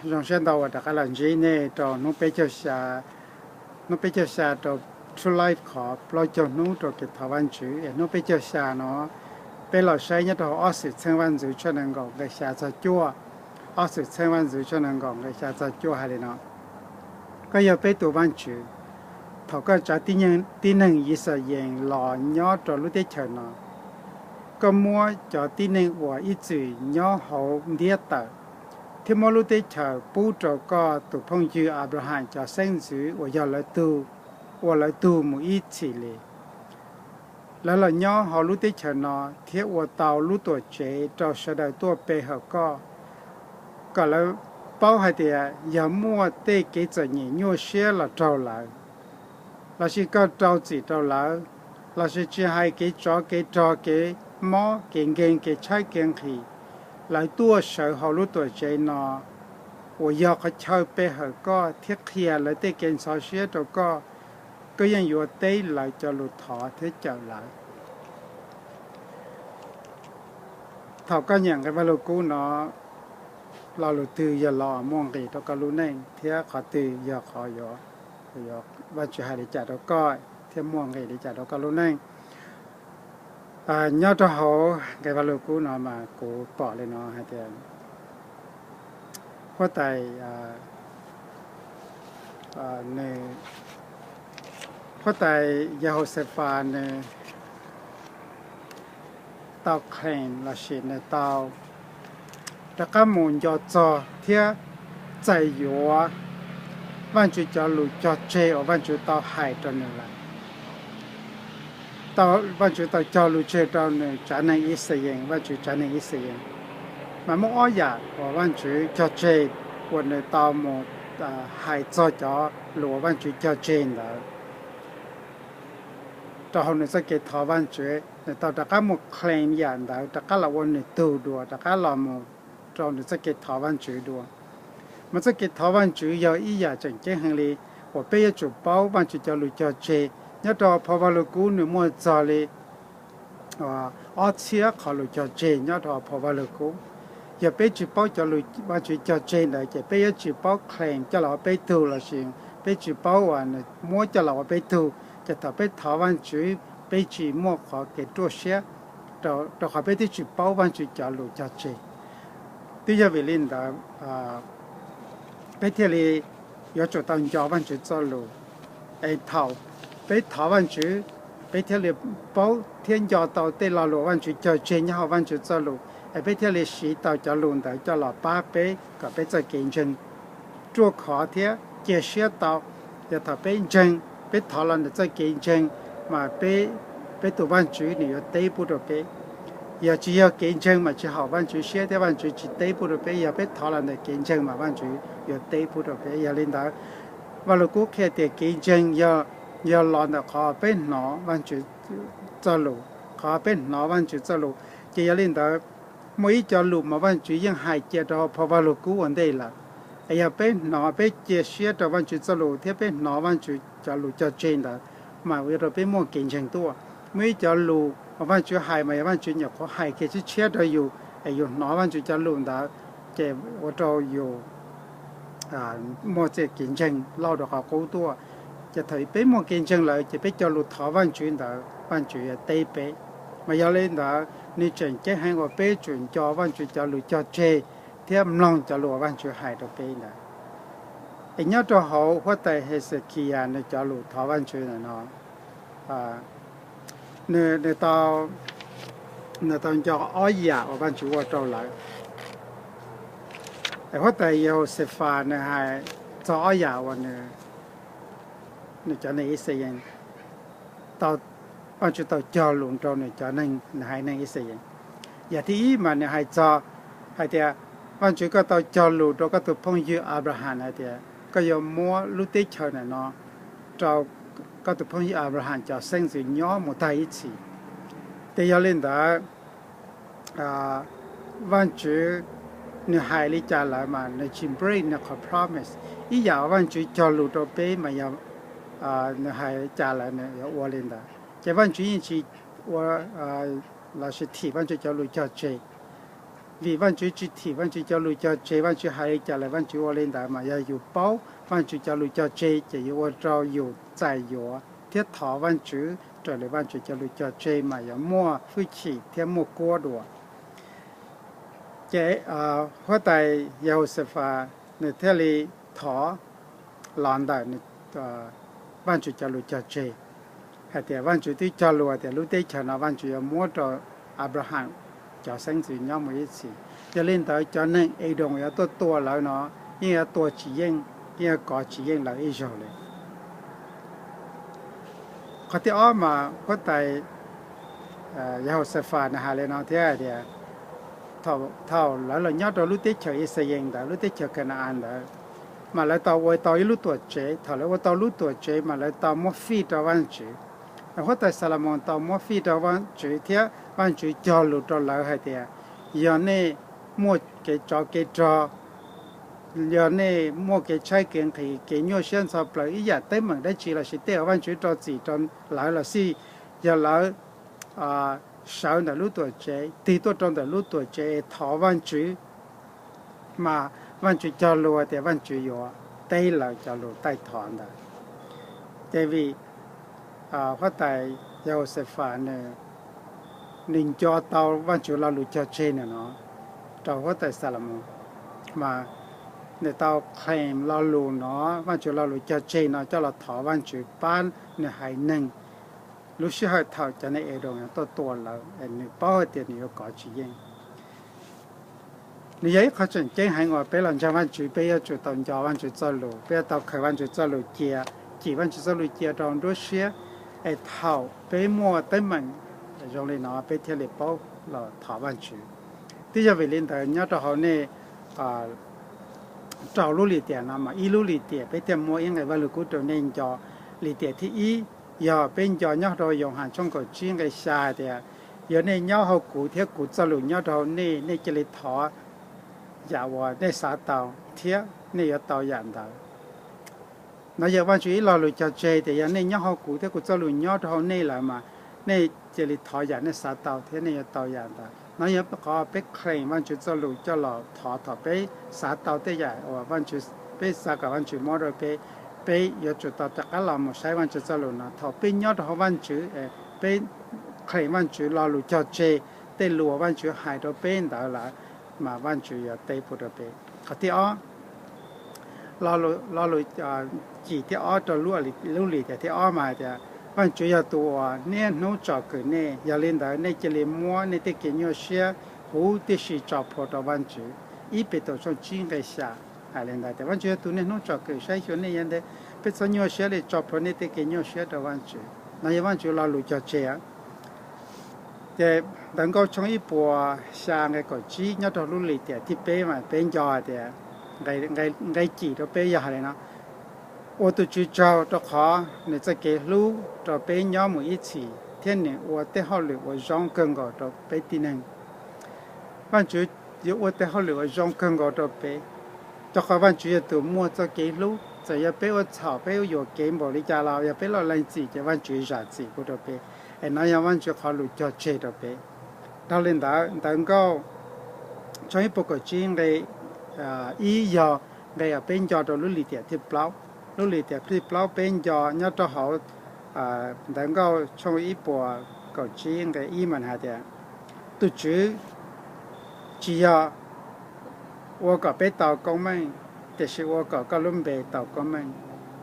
Zoo siab ntau uas rov qab los ntsib nej rau hnub peb caug xya, hnub peb caug xya rau True Life qhov plaub caug hnub rau kev thov Vajtswv. Es hnub peb caug xya no peb los saib nyob rau hauv ob Xwmtxheej Vaj ntxwv tshooj nees nkaum nqe xya txog cuaj. Ob Xwmtxheej Vaj ntxwv tshooj nees nkaum nqe xya txog cuaj hais li no: Koj yog peb tus Vajtswv. Thaum koj tsa tib neeg Yixalayees los nyob rau lub teb chaws no, koj muab cov tib neeg uas ib txwm nyob hauv ntiab tawm, thiab muab lub teb chaws pub rau koj tus phooj ywg Anplahas cov xeeb ntxwv uas yog lawv tug, ua lawv tug mus ib txhis li. Lawv los nyob hauv lub teb chaws no thiab ua tau lub tuam tsev rau sawv daws tuaj pe hawm koj, kom lawv paub hais tias yog muaj tej kev txom nyem nyuaj siab los raug lawv, lossis koj rau txim rau lawv, lossis tsis hais kev tsov kev rog, kev mob kev nkeeg, kev tshaib kev nqhis, lawv tuaj sawv hauv lub tuam tsev no uas yog qhov chaw pe hawm koj thiab qhia lawv tej kev ntxhov siab rau koj, koj yeej yuav teb lawv cov lus thov thiab cawm lawv. Thaum koj nyeem nqe Vajluskub no, lo lus twg yog los muaj nqis rau koj lub neej thiab qhov twg yog qhov yuav, Vajtswv hais li cas rau koj thiab muaj nqis li cas rau koj lub neej? Nyob rau hauv nqe Vajluskub no mas kuv pom li no hais tias huab tais, huab tais Yehausefas nws tau claim lossis nws tau rov qab mus nco txog thiab txais yuav Vajtswv cov lus cog tseg uas Vajtswv tau hais rau nws lawm. Vajtswv tau cog lus tseg rau nws tsav neeg Yixalayees, Vajtswv tsav neeg Yixalayees. Mas muaj ob yam uas Vajtswv cog tseg uas nws tau mus hais txog cov lus uas Vajtswv cog tseg ntawd rau hauv nws txoj kev thov Vajtswv. Nws tau rov qab mus claim yam ntawd rov qab los ua nws tug dua, rov qab los mus rau nws txoj kev thov Vajtswv dua. Mas txoj kev thov Vajtswv yog ib yam tseem ceeb heev li uas peb yuav tsum paub Vajtswv cov lus cog tseg. Nyob rau phau Vajluskub nws muaj txog li ob txhiab qhov lus cog tseg nyob rau phau Vajluskub. Yog peb tsis paub cov lus Vajtswv cog tseg ntawd ces peb yuav tsis paub claim coj los ua peb tug lossis peb tsis paub uas nws muab coj los ua peb tug, ces thaum peb thov Vajtswv peb tsis muaj qhov kev ruaj siab rau qhov peb twb tsis paub Vajtswv cov lus cog tseg. Twb yog vim li ntawd peb thiaj li yuav tsum tau nco Vajtswv txoj lus. Es thaum peb thov Vajtswv, peb thiaj li paub thiab nco tau tej lo lus Vajtswv cog tseg nyob hauv Vajtswv txoj lus, es peb thiaj li siv tau cov lus ntawd coj los pab peb kom peb txoj kev ntseeg ruaj khov thiab cia siab tau. Yog thaum peb ntseeg, peb thov los ntawm txoj kev ntseeg, mas peb tus Vajtswv nws yuav teb pub rau peb. Yog tsis yog kev ntseeg mas tsis haum Vajtswv siab thiab Vajtswv tsis teb pub rau peb. Yog peb thov los ntawm kev ntseeg mas Vajtswv yuav teb pub rau peb. Yog li ntawd, Vajluskub qhia tias kev ntseeg yog los ntawm qhov peb hnov Vajtswv txoj lus, qhov peb hnov Vajtswv txoj lus. Ces yog li ntawd, muaj ib co lus mas Vajtswv yeej hais cia rau phau Vajluskub ua ntej lawm. Es yog peb hnov, peb cia siab rau Vajtswv txoj lus thiab peb hnov Vajtswv cov lus cog tseg ntawd, mas ua rau peb muaj kev ntseeg tuaj. Muaj ib co lus uas Vajtswv hais mas yog Vajtswv nyuam qhuav hais kev tshiab tshiab rau yus, es yus hnov Vajtswv cov lus ntawd, ces ua rau yus muaj txoj kev ntseeg lauj rau qhov qub tuaj. Ces thaum peb muaj kev ntseeg lawm ces peb cov lus thov Vajtswv ntawd Vajtswv yuav teb peb. Mas yog li ntawd, nws tseem ceeb heev uas peb tsum nco Vajtswv cov lus cog tseg thiab mloog cov lus uas Vajtswv hais rau peb ntawd. Es nyob rau hauv huab tais Hexekiyas nws cov lus thov Vajtswv ntawm no, nws, nws tau nco ob yam uas Vajtswv ua rau lawv. Es huab tais Yehausefas nws hais txog ob yam uas nws, nws cov neeg Ixayees tau, Vajtswv tau cog lus rau nws cov neeg, nws haiv neeg Ixayees. Yam thib ib mas nws hais txog hais tias, Vajtswv, koj tau cog lus rau koj tus phooj ywg Anplahas hais tias koj yuav muab lub teb chaws ntawm no rau koj tus phooj ywg Anplahas cov xeeb ntxwv nyob mus tag ib txhis. Ces yog li ntawd, Vajtswv nws hais li cas lawm mas nws tsis break nws qhov promise. Ib yam uas Vajtswv cog lus rau peb mas yog nws hais li cas lawm nws yuav ua li ntawd. Ces Vajtswv yeej tsis ua lossis thim Vajtswv cov lus cog tseg. Vim Vajtswv tsis thim Vajtswv cov lus cog tseg, Vajtswv hais li cas lawm Vajtswv ua li ntawd, mas yog yus paub Vajtswv cov lus cog tseg ces yuav ua rau yus txais yuav thiab thov Vajtswv raws li Vajtswv cov lus cog tseg mas yuav muaj hwj chim thiab muaj kuab dua. Ces huab tais Yehausafas nws thiaj li thov los ntawm Vajtswv cov lus cog tseg hais tias Vajtswv twb cog lus tias lub teb chaws no Vajtswv yuav muab rau Anplahas cov xeeb ntxwv nyob mus ib txhis. Yog li ntawd cov neeg Edoos yuav tuaj tua lawv no yeej yuav tua tsis yeej, yeej yuav kov tsis yeej lawv ib zaug li. Qhov thib ob mas huab tais Yehausafas nws hais li no thiab hais tias thaum lawv los nyob rau lub teb chaws Ixayees ntawd, lub teb chaws Kana-as ntawd, mas lawv tau ua tau ib lub tuam tsev. Thaum lawv ua tau lub tuam tsev mas lawv tau muab fij rau Vajtswv. Huab tais Xalumoos tau muab fij rau Vajtswv thiab Vajtswv cog lus rau lawv hais tias yog nej muaj kev tsov kev rog, yog nej muaj kev tshaib kev nqhis, kev nyuaj siab ntxhov plaws ib yam teeb meem dab tsi lossis tej uas Vajtswv rau txim rau lawv los xij, yog lawv sawv ntawm lub tuam tsev, tig tuaj rau ntawm lub tuam tsev es thov Vajtswv, mas Vajtswv cog lus tias Vajtswv yuav teb lawv cov lus taij thov ntawd. Ces vim huab tais Yehausafas nws nco tau Vajtswv lo lus cog tseg no rau huab tais Xalumoos, mas nws tau qhees lo lus no, Vajtswv lo lus cog tseg no coj los thov Vajtswv pab nws haiv neeg lub sij hawm thaum cov neeg Edoos tuaj tua lawv, nws paub hais tias nws yuav kov tsis yeej. Nws yog ib qho tseem ceeb heev uas peb los ntseeg Vajtswv peb yuav tsum tau nco Vajtswv txoj lus, peb yuav tau khaws Vajtswv txoj lus cia, cim Vajtswv txoj lus cia rau nruab siab, es thaum peb muaj teeb meem zoo li no peb thiaj li paub los thov Vajtswv. Twb yog vim li ntawd nyob rau hauv nej rau lub lim tiam no mas ib lub lim tiam peb thiaj muaj ib nqe Vajluskub rau nej nco. Lim tiam thib ib, yog peb nco nyob rau Yauhas tshooj kaum tsib nqe xya tias, yog nej nyob hauv kuv thiab kuv txoj lus nyob rau hauv nej, nej cia li thov yam uas nej xav tau thiab nej yuav tau yam ntawd. No yog Vajtswv ib lo lus cog tseg tias yog nej nyob hauv kuv thiab kuv txoj lus nyob rau hauv nej lawm mas nej cia li thov yam nej xav tau thiab nej yuav tau yam ntawd. No yog qhov peb qhees Vajtswv txoj lus coj los thov thaum peb xav tau tej yam uas Vajtswv, peb xav kom Vajtswv muab rau peb, peb yuav tsum tau rov qab los mus saib Vajtswv txoj lus no. Thaum peb nyob rau hauv Vajtswv, peb qhees Vajtswv lo lus cog tseg, tej lus uas Vajtswv hais rau peb ntawd lawm, mas Vajtswv yuav teb pub rau peb. Qhov thib ob, lo lus cim thib ob rau lub lim tiam thib ob mas hais tias, Vajtswv yog tus uas niaj hnub tsom kwm nej, yog li ntawd nej cia li muab nej tej kev nyuaj siab huv tib si tso plhuav rau Vajtswv. Ib Petus tshooj tsib nqe xya hais li ntawd tias Vajtswv yog tus niaj hnub tsom kwm saib xyuas nej, yog ntawd peb txhob nyuaj siab li, tso plhuav nej tej kev nyuaj siab rau Vajtswv. No yog Vajtswv lo lus cog tseg. Ces Ntawv Nkauj tshooj ib puas xya nqe kaum tsib nyob rau lub lim tiam thib peb mas peb nco hais tias, nqe cim rau peb yog hais li no: Ua tus Tswv tsaug rau qhov nws txoj kev hlub rau peb nyob mus ib txhis thiab nws ua tej hauj lwm uas zoo kawg nkaus rau peb tib neeg. Vajtswv yuav ua tej hauj lwm uas zoo kawg nkaus rau peb, rau qhov Vajtswv yog tus muaj txoj kev hlub. Txawm yog peb ua txhaum, peb ua yuam kev npaum li cas los yog peb los lees txim ces Vajtswv zam txim pub rau peb. Es no yog Vajtswv qhov lus cog tseg rau peb. Dhau li ntawd, Ntawv Nkauj tshooj ib puas kaum tsib nqe ib yog nqe uas peb nco rau lub lim tiam thib plaub. Lub lim tiam thib plaub peb nco nyob rau hauv Ntawv Nkauj tshooj ib puas kaum tsib nqe ib mas hais tias, Tus Tswv tsis yog ua kom peb tau koob meej, tiam sis ua kom koj lub npe tau koob meej,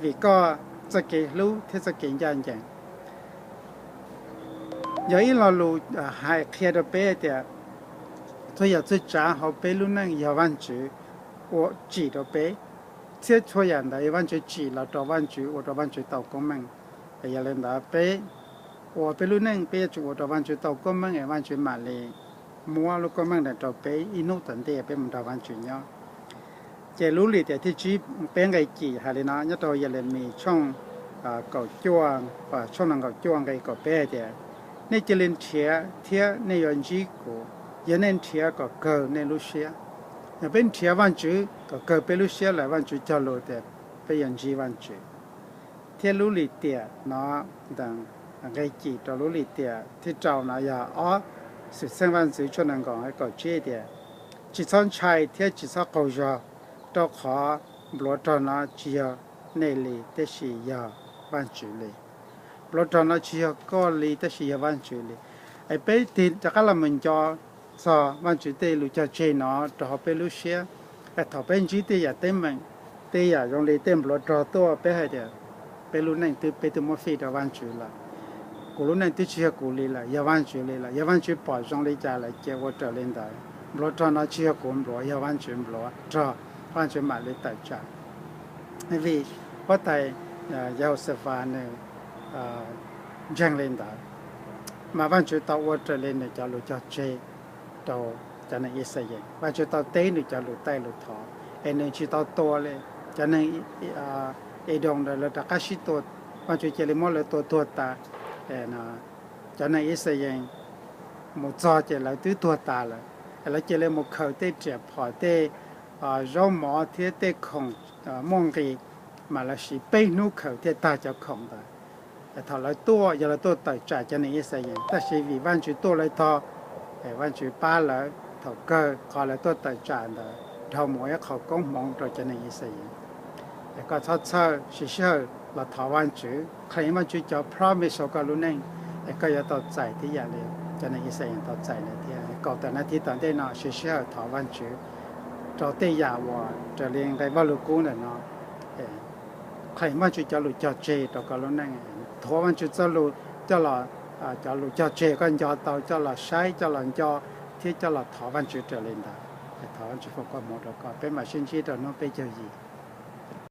vim koj txoj kev hlub thiab txoj kev ncaj ncees. Yog ib lo lus hais qhia rau peb tias txhua yam txhua tsav hauv peb lub neej yog Vajtswv ua tsim rau peb, thiab txhua yam ntawd yog Vajtswv tsim los rau Vajtswv ua rau Vajtswv tau koob meej. Yog li ntawd peb ua peb lub neej peb yuav tsum ua rau Vajtswv tau koob meej es Vajtswv mam li muab lub koob meej ntawd rau peb ib hnub tom ntej peb mus nrog Vajtswv nyob. Ces lub lim tiam thib tsib peb nqe cim hais li no nyob rau Yelemis tshooj kaum cuaj, tshooj nees nkaum cuaj nqe kaum peb hais tias, Nej cia li nrhiav thiab nej yuav ntsib kuv, yog nej nrhiav kom kawg nej lub siab. Yog peb nrhiav Vajtswv kom kawg peb lub siab lawm Vajtswv cog lus tias peb yuav ntsib Vajtswv. Thiab lub lim tiam no, nqe cim rau lub lim tiam thib rau no yog ob Xwmtxheej Vaj Ntxwv tshooj nees nkaum kaum tsib tias, Tsis txhob ntshai thiab tsis txhob qaug zog, rau qhov npluav rog no tsis yog nej li tab sis yog Vaajtswv li. Npluav rog no tsis yog koj li tab sis yog Vaajtswv li. Es peb tig rov qab los mus nco txog Vaajtswv tej lus cog tseg no rau hauv peb lub siab. Thaum peb ntsib tej yam teeb meem, tej yam zoo li tej npluav rog tuaj, peb hais tias peb lub neej twb, peb twb muab fij rau Vaajtswv lawm. Kuv lub neej twb tsis yog kuv li lawm, yog Vaajtswv li lawm. Yog Vaajtswv pom zoo li cas lawm ces ua raws li ntawd. Npluav rog no tsis yog kuv npluav, yog Vaajtswv npluav rog, Vaajtswv mam li tawm tsam. Vim huab tais Yehausafas nws ntseeg li ntawd, mas Vaajtswv tau ua raws li nws cov lus cog tseg rau cov neeg Yixalayees. Vaajtswv tau teb nws cov lus taij lus thov, es nws tsis tau tua li. Cov neeg Edoos ntawd lawv rov qab sib tua, Vaajtswv cia li muab lawv tua tuag tas. Cov neeg Yixalayees mus txog ces lawv twb tuag tas lawm, lawv cia li mus khaws tej riam phom, tej zaub mov thiab tej khoom muaj nqis, mas lawv siv peb hnub khaws thiaj tag cov khoom ntawd. Thaum lawv tuaj, yog lawv tuaj tawm tsam cov neeg Yixalayees, tab sis vim Vaajtswv tuaj lawv tog, Vaajtswv pab lawv thaum kawg qhov lawv tuaj tawm tsam ntawd dhau mus ua ib qho koob hmoov rau cov neeg Yixalayees. Koj txhob txhawj, siv sij hawm los thov Vaajtswv, claim Vaajtswv cov promise hauv koj lub neej, es koj yuav tau txais tib yam li cov neeg Yixalayees tau txais ntawd thiab. Kaum tawm nas this tom ntej no siv sij hawm thov Vaajtswv rau tej yam uas raws li nqe Vajluskub ntawm no, claim Vaajtswv cov lus cog tseg rau koj lub neej, thuav Vaajtswv txoj lus coj los, cov lus cog tseg koj nco tau coj los saib, coj los nco, thiab coj los thov Vaajtswv raws li ntawd. Thov Vaajtswv foom koob hmoov rau koj. Peb mam sib ntsib rau hnub peb caug yim.